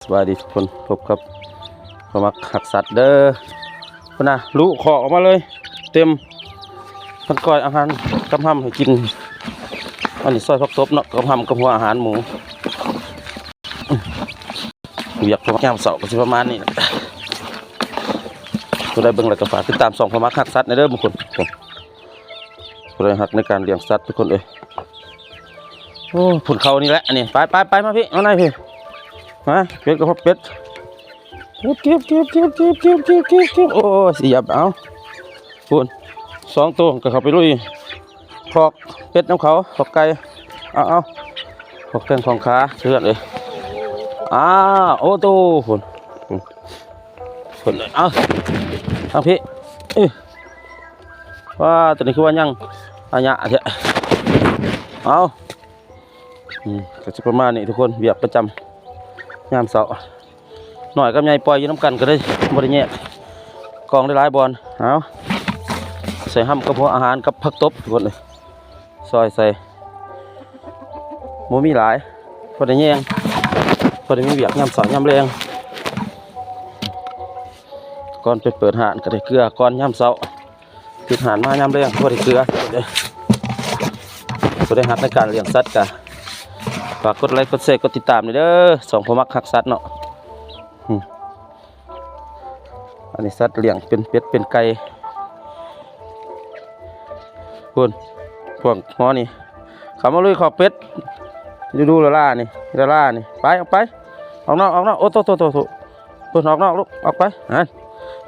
ສະບາຍດີທຸກຄົນ ພົບກັບພໍ່ມັກຮັກສັດເດີ. ພຸ້ນນະ ລຸຄອກອອກມາເລີຍ ເຕັມ ມັນກ້ອຍອາຫານກັບຮຳໃຫ້ກິນ. ອັນນີ້ຊອຍຜັກຕົບເນາະ ກັບຮຳກັບຫົວອາຫານໝູ. ວຽກຍາມເຊົ້າກໍຊິປະມານນີ້ແຫຼະ. ຜູ້ໃດເບິ່ງແລ້ວກໍຝາກຕິດຕາມຊ່ອງພໍ່ມັກຮັກສັດແດ່ເດີ ບາງຄົນ ຜູ້ໃດຮັກໃນການລ້ຽງສັດທຸກຄົນເອີຍ. ໂອ້ ພຸ້ນເຂົ້ານີ້ແຫຼະ ອັນນີ້ ໄປໆໆ ມາພີ້ ມາໃນພີ້ ມາ ເປັດກໍເປັດ ເກັບໆໆໆ ໂອ້ ຊິຫຍັບ ເອົາ ພຸ້ນ ສອງໂຕກໍເຂົ້າໄປລຸຍຄອກເປັດນຳເຂົາ ຄອກໄກ່ ເອົາໆ ຄອກແຂ້ງຂອງຂາ ເຊື່ອເອີຍ ອ້າວ ໂອ້ໂຕ ພຸ້ນ ພຸ້ນ ພຸ້ນ ເອົາ ທາງພີ້ ເອີ ວ້າ ຕົວນີ້ຄືວ່າຍັງອາຍະແທ້ ເອົາ ອືມ ກໍຊິປະມານນີ້ທຸກຄົນ ວຽກປະຈຳຍາມເຊົ້າ ນ້ອຍກັບໃຫຍ່ປ່ອຍຢູ່ນຳກັນກໍເລີຍບໍ່ໄດ້ແຍກ ກອງໄດ້ຫຼາຍບ່ອນ. ເອົາ ໃສ່ຮຳກັບຫົວອາຫານກັບຜັກຕົບທຸກຄົນເອີຍ ຊອຍໃສ່ ບໍ່ມີຫຼາຍ ພໍໄດ້ແຍງ ພໍໄດ້ມີວຽກຍາມເຊົ້າຍາມແລງ. ກ່ອນໄປເປີດຮ້ານກໍໄດ້ເກືອ ກ່ອນຍາມເຊົ້າ ປິດຮ້ານມາຍາມແລງ ພໍໄດ້ເກືອເດີ. ຜູ້ໃດຮັກໃນການລ້ຽງສັດກໍຝາກກົດໄລ ກົດແຊ ກົດຕິດຕາມແດ່ເດີ ຊ່ອງພໍ່ມັກຮັກສັດເນາະ. ອືມ ອັນນີ້ສັດລ້ຽງເປັນເປັດເປັນໄກ່ ພຸ້ນ ພວກຫໍນີ້ ເຂົ້າມາລຸຍຄອກເປັດ ດູໆລະລານີ້ ລະລານີ້ ໄປ ອອກໄປ ອອກນອກ ອອກນອກ ໂອ້ ໂຕໆໆ ພຸ້ນ ອອກນອກລູກ ອອກໄປ ຫັ້ນ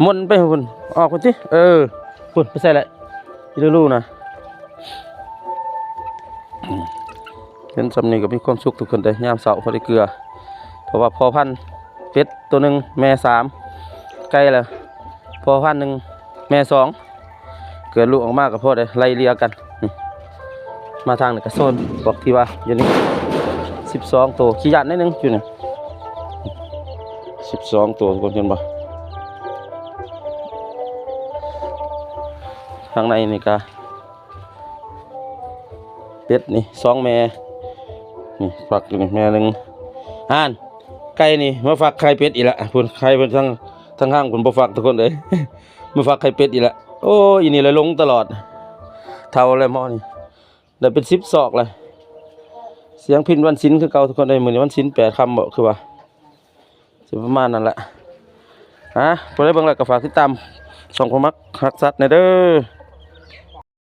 ມົນໄປພຸ້ນ ອອກພຸ້ນຕິ ເອີ ພຸ້ນ ໄປໃສແຫຼະ ອີລູລູນະ. ເຫັນຊ່ຳນີ້ກໍມີຄວາມສຸກທຸກຄົນເດ້ ຍາມເຊົ້າພໍໄດ້ເກືອ ເພາະວ່າພໍ່ພັນເປັດໂຕໜຶ່ງ ແມ່ສາມ ໄກ່ລະພໍ່ພັນໜຶ່ງ ແມ່ສອງ ເກີດລູກອອກມາກໍພໍໄດ້ໄລ່ເລ່ຍກັນ. ນີ້ ມາທາງນີ້ກໍໂຊນພວກທີ່ວ່າຢູ່ນີ້ ສິບສອງໂຕ ຂີ້ຢ້ານໜ້ອຍໜຶ່ງຢູ່ນີ້ ສິບສອງໂຕ ທຸກຄົນເຫັນບໍ່? ທາງໃນນີ້ກໍເປັດນີ້ສອງແມ່ ນີ້ຟັກຢູ່ນີ້ແມ່ໜຶ່ງ ຫັ້ນ ໄກ່ນີ້ມາຟັກໄຂ່ເປັດອີກລະ ພຸ້ນ ໄຂ່ເພິ່ນທາງ ທາງຫ້າງພຸ້ນບໍ່ຟັກ ທຸກຄົນເອີຍ ມາຟັກໄຂ່ເປັດອີກລະ. ໂອ້ຍ ອີນີ້ລະລົງຕະຫຼອດ ເຖົ້າແລ້ວໝໍນີ້ ໄດ້ເປັນສິບສອກແລ້ວ. ສຽງພິນວັນສິນຄືເກົ່າທຸກຄົນເອີຍ ມື້ນີ້ວັນສິນແປດຄ່ຳບໍ ຄືວ່າຊິປະມານນັ້ນແຫຼະ. ຫາ ຜູ້ໃດເບິ່ງແລ້ວກໍຝາກຕິດຕາມຊ່ອງພໍ່ມັກຮັກສັດແດ່ເດີ.